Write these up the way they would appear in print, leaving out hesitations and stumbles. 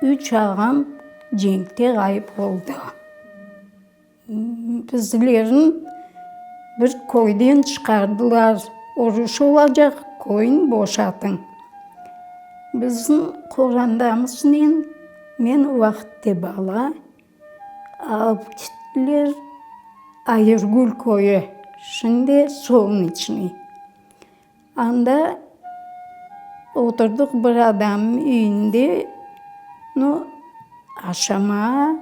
Üç ağam cenkte ğayıp oldı. Bizlerni bir köyden çıqardılar, uruş olacaq, köyni boşatıñ. Bizim qorandamıznen, men o vaqıtte bala, alıp kettiler Ayırgül köyü, şimdi Solneçnıy. Anda oturdıq bir adamnıñ üyünde, nu, aşamağa,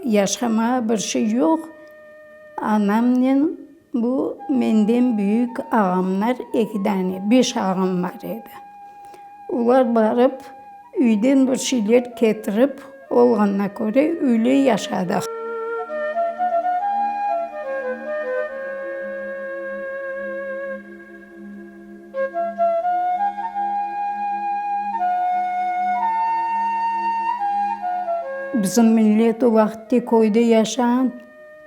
yaşamağa bir şey yoq. Anamnen bu menden büyük ağamlar eki dane, beş ağam bar edi. Olar barıp, üyden bir şeyler ketirip, olğanına köre öyle yaşadıq. Bizim millet o vaqıtte köyde yaşağan,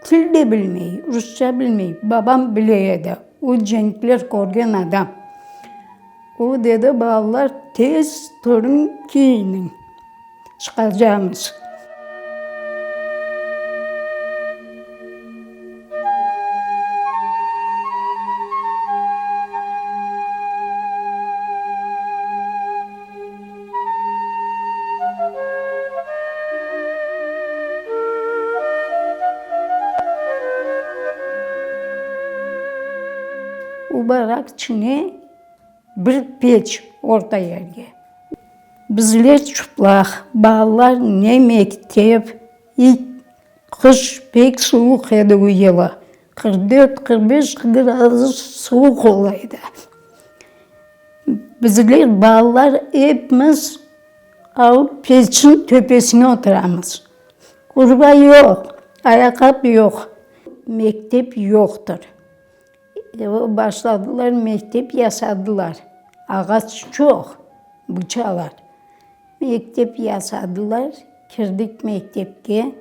til de bilmey, rusça bilmey. Babam bile edi, o cenkler körgen adam. O dedi, balalar, tez turıñ, kiyiniñ, çıqacamız. O barak içine bir peç orta yerge. Bizler çıplaq, balalar ne mektep, ilk qış pek suvuq edi o yılı, 44, 45 gradus suvuq ola edi. Bizler balalar epimiz alıp peçniñ töpesine oturamız. Urba yoq, ayaqqap yoq, mektep yoqtır. Başladılar, mektep yasadılar. Ağaç çoq, bıçalar. Mektep yasadılar, kirdik mektepke.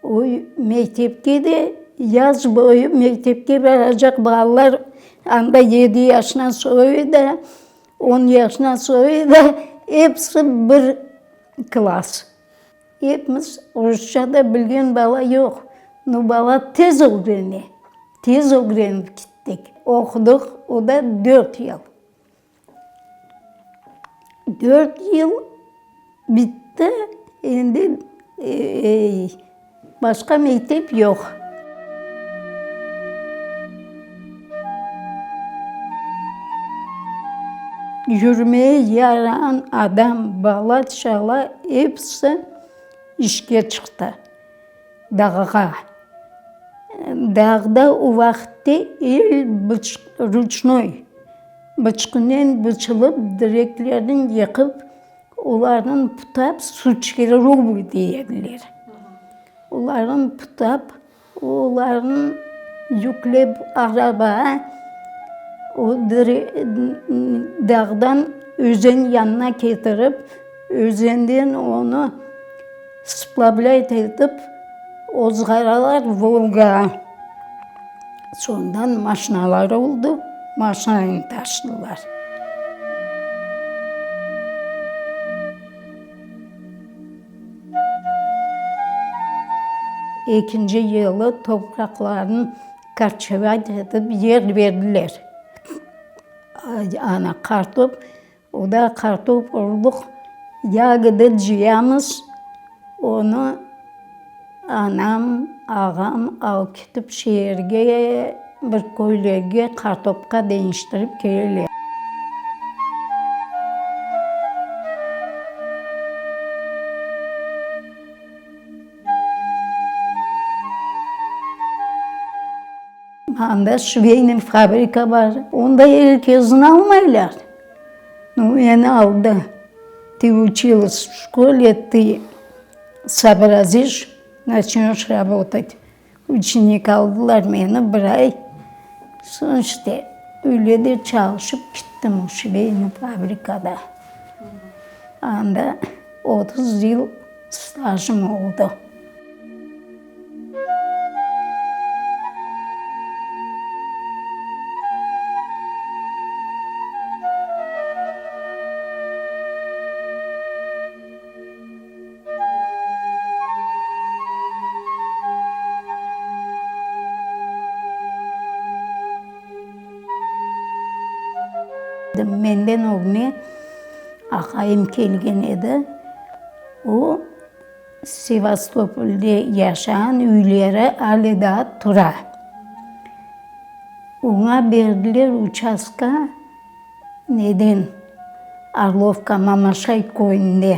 O mektepke de yaz boyu mektepke baracaq balalar anda yedi yaşından soyu da, on yaşından soyu da episi bir klass. Epimiz rusça da bilgen bala yoq. Nu, bala tez ögrene, tez ögrenip kettik. Oqudıq, o da dört yıl. Dört yıl bitti, endi başqa mektep yoq. Yürmeye yarağan adam, bala-çala episi işke çıqtı dağğa. Dağda o vaqıtte el ruçnoy bıçqınen bıçılıp, direklerni yıqıp, olarnı putap, suçkerubı dey ediler. Olarnı putap, olarnı yüklep arabağa, o dağdan özen yanına ketirip, özenden onı splavlâyt etip, ozğaralar Volgağa. Soñdan maşinalar oldı, maşinanen taşıdılar. Ekinci yılı topraqlarnı korçevat etip yer berdiler. Ana, qartop, o da qartop urduq, yagoda cıyamız, onı anam, ağam alıp ketip şeerge, bir köylerge qartopqa deñiştirip keleler. Anda şveyniy fabrika bar, onda er kezni almaylar. Nu, meni aldı. Tı uçilas v şkole, tı soobraziş, naçnöş rabotat. Uçenik aldılar meni bir ay. Soñ işte, öyle de çalışıp kettim o şveyniy fabrikada. Anda 30 yıl stajım oldı. Menden ögüne aqayım kelgen edi. O, Sevastopolde yaşağan üyleri ale daa tura. Oña berdiler uçastka neden, Orlovka, Mamaşay köyünde.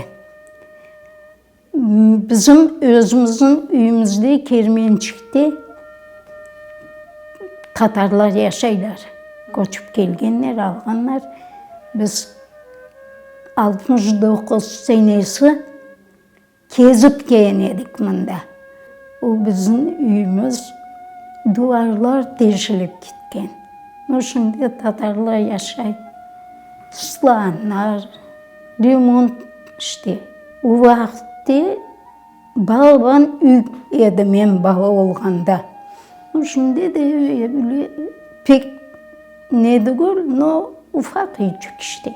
Bizim özümizniñ üyümizde, Kermençikte tatarlar yaşaylar. Köçip kelgenler, alğanlar. Biz 69 senesi kezip kelgen edik mında. O bizim üyümiz, duvarlar deşilip ketken. Nu, şimdi tatarlar yaşay. Slanlar, remont işte. O vaqıtte balaban üy edi men bala olğanda. Nu, şimdi de öyle pek ne degil, no, ufaq üyçik işte.